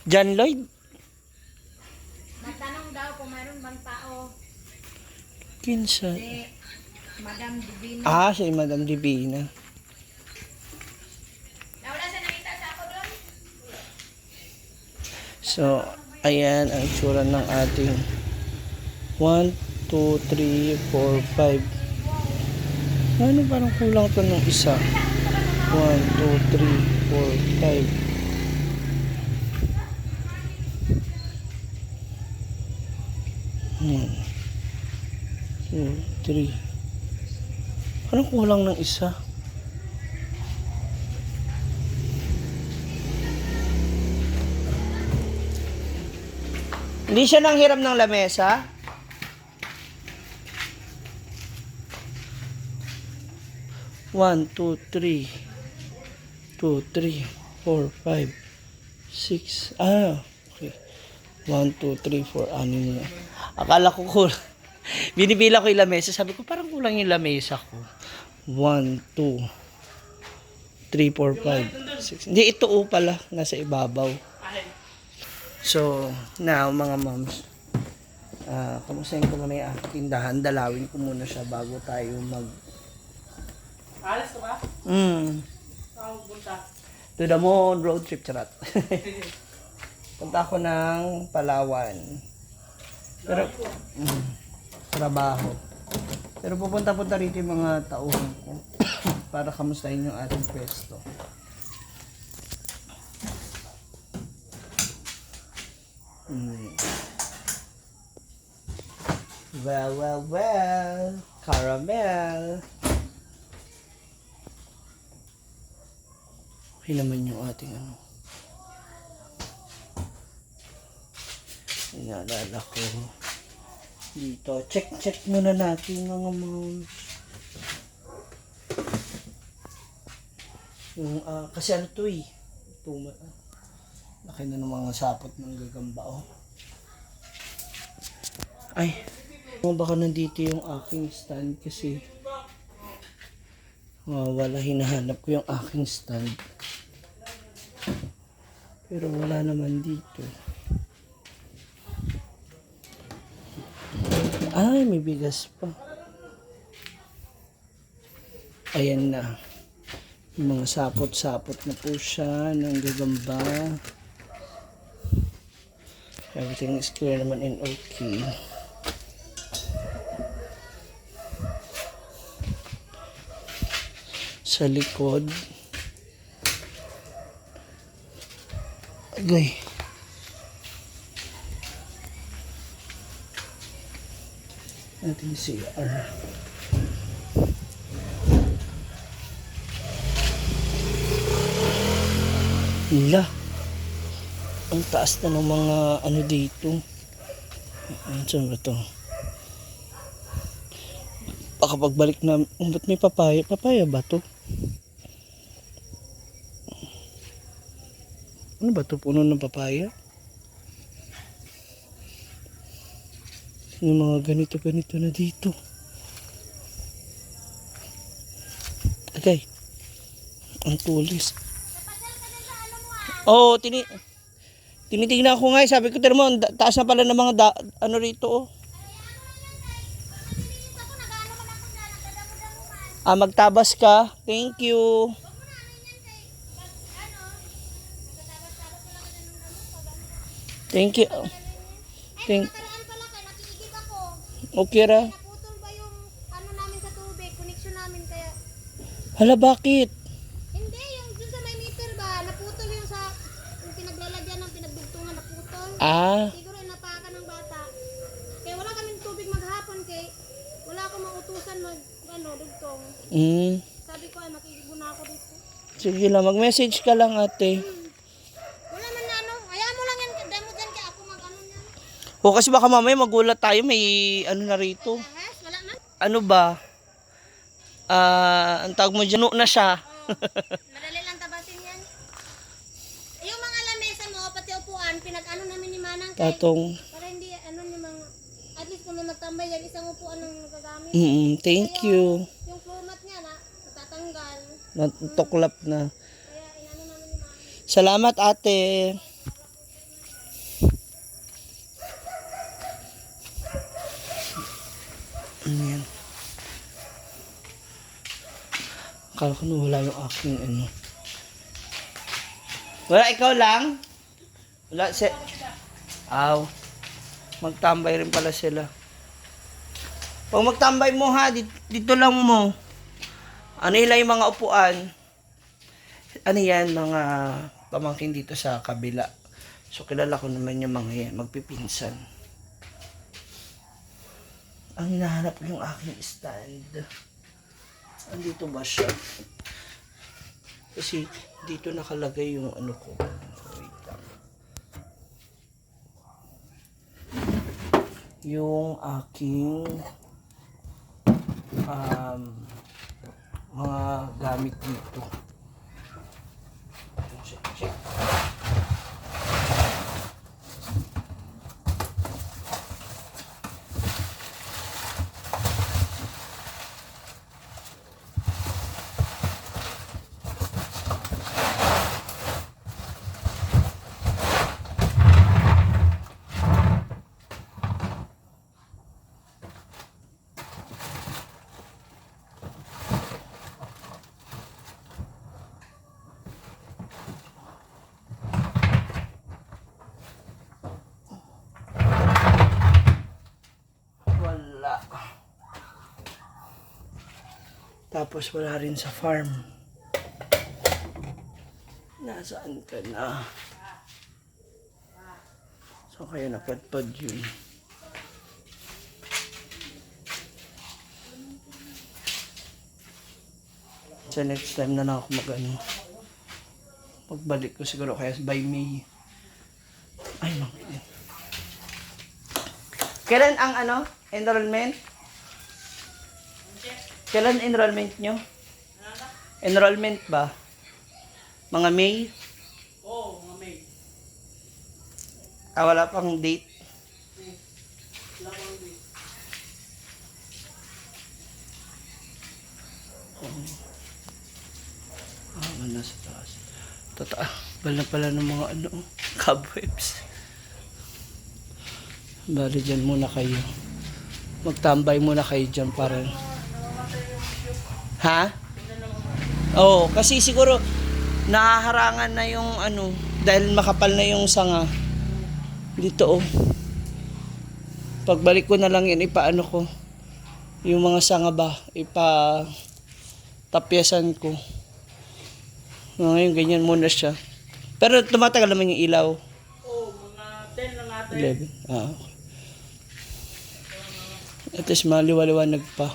John Lloyd? Magtanong daw kung mayroon bang tao. Kinsa? Si Madam Divina. Ah, si Madam Divina. Nawala sa nakita sa ako doon? So, ayan ang itsura ng ating 1, 2, 3, 4, 5. Ano parang kulang to ng isa? 1, 2, 3, 4, 5. 2, 3. Parang kulang ng isa. Hindi siya nanghiram ng lamesa? One, two, three. 2, 3, 4, 5, 6. Okay. 1, 2, 3, 4, anim na. Akala ko kulang. Binibila ko yung lamesa. Sabi ko, parang kulang yung lamesa ko. 1, 2, 3, 4, 5, 6. Hindi, ito pala. Nasa ibabaw. So, now, mga moms. Kamustahin ko muna yung aking tindahan. Dalawin ko muna siya bago tayo mag... Alas ka ba? Saan punta? To the moon, road trip, charot. Punta ako ng Palawan. Pero, trabaho. Pero pupunta-punta rito yung mga tauhan ko para kamustahin yung ating pwesto. Well. Caramel. Okay naman yung ating ano. Inaalala ko dito. Check muna natin mga moms. Yung, kasi ano to eh. Laki na ng mga sapot ng gagamba oh. Ay, baka nandito yung aking stand kasi wala, hinahanap ko yung aking stand. Pero wala naman dito. Ay, may bigas pa. Ayan na. Yung mga sapot-sapot na po siya ng gagamba. Everything is clear naman and okay. Sa likod. Agay. Ating CR. Hila. Ang taas na ng mga ano dito. Saan ba ito? Baka pagbalik na, ba't may papaya? Papaya ba to? Ano ba to? Puno ng papaya? Yung mga ganito na dito. Okay. Ang tulis. Oo, tinitingnan ko nga. Sabi ko, tira mo, taas na pala ng mga ano rito oh. Magtabas ka. Thank you. Thank you. Okay ra. Naputol ba yung ano namin sa tubig, connection namin kaya... Hala, bakit? Hindi, yung dun sa may meter ba, naputol yung sa... Yung pinaglalagyan ng pinagdugtungan, naputol. Siguro napakan ng bata. Kaya wala kaming tubig maghapon kay... Wala akong mautusan dugtong. Sabi ko ay makikibuna ako dito. Sige lang, mag-message ka lang ate. Wala man na ano, ayaw mo lang yan, demo dyan kaya ako mag-ano yan. O kasi baka mamaya magulat tayo, may ano na rito. Ahas, wala na. Ano ba? Ang tawag mo dyan, na siya. Madali lang tabasin yan. Yung mga lamesa mo, pati upuan, pinag-ano namin ni Manang kay... Tatong. Para hindi, ano ni mga... At least kung may magtambay yan, isang upuan ang nagagamit. Thank you. Yung floor mat niya na, natatanggal. Natuklap na. Kaya inano namin ni Manang. Salamat ate. Ano yan? Akala ko na wala yung aking ano. Wala, ikaw lang? Wala, Aw. Magtambay rin pala sila. Pag magtambay mo ha, dito lang mo. Ano nila yung mga upuan? Ano yan, mga pamangkin dito sa kabila. So, kilala ko naman yung mga yan, magpipinsan. Ang hinahanap ko yung aking stand. Andito ba siya? Kasi dito nakalagay yung ano ko. Wait lang. Yung aking mga gamit dito. Check. Wala. Tapos wala rin sa farm. Nasaan ka na? So kaya napadpad yun. So next time na lang ako magbalik ko siguro kaya by May. Ay, mangkin. Kailan ang enrollment? Kailan enrollment nyo? Enrollment ba? Mga May? Oo, mga May. Wala pang date. Wala pang date. Nasa taas. Bala pala ng mga cobwebs. Bali dyan muna kayo. Magtambay muna kayo dyan para... Ha? Oo, kasi siguro nahaharangan na yung dahil makapal na yung sanga. Dito Pagbalik ko na lang yun, ipaano ko. Yung mga sanga ba, tapyasan ko. Ngayon, ganyan muna siya. Pero tumatagal naman yung ilaw. Oo, mga 10 lang ata. 11. Okay. At least maliwaliwanag pa.